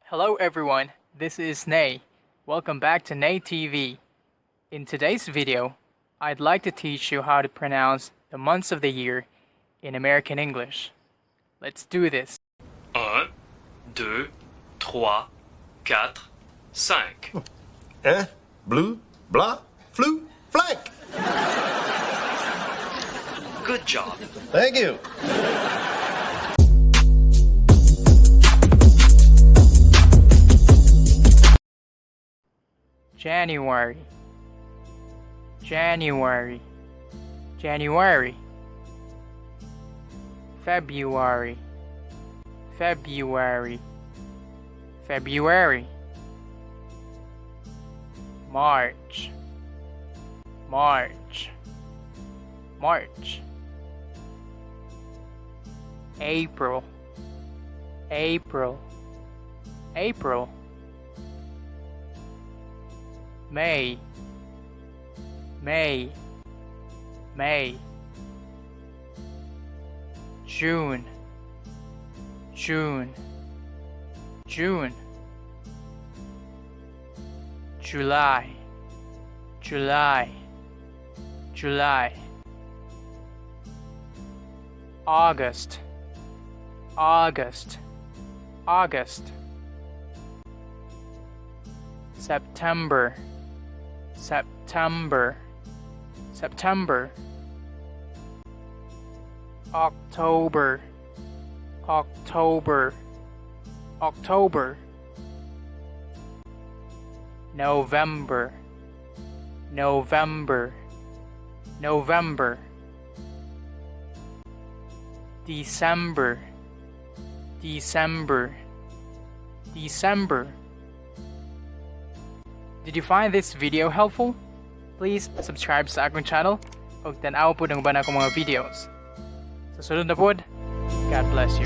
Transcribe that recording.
Hello everyone, this is Nay. Welcome back to Nay TV. In today's video, I'd like to teach you how to pronounce the months of the year in American English. Let's do this. 1, 2, 3, 4, 5. Eh, blue, blah, flu, flank. Good job. Thank you. January, January, January. February, February, February. March, March, March. April, April, April. May, May, May. June, June, June. July, July, July. August, August, August. September, September, September. October, October, October. November, November, November. December, December, December. Did you find this video helpful? Please subscribe sa akong channel ug tan-aw pod ang uban akong mga videos. Sa sunod na pod, God bless you.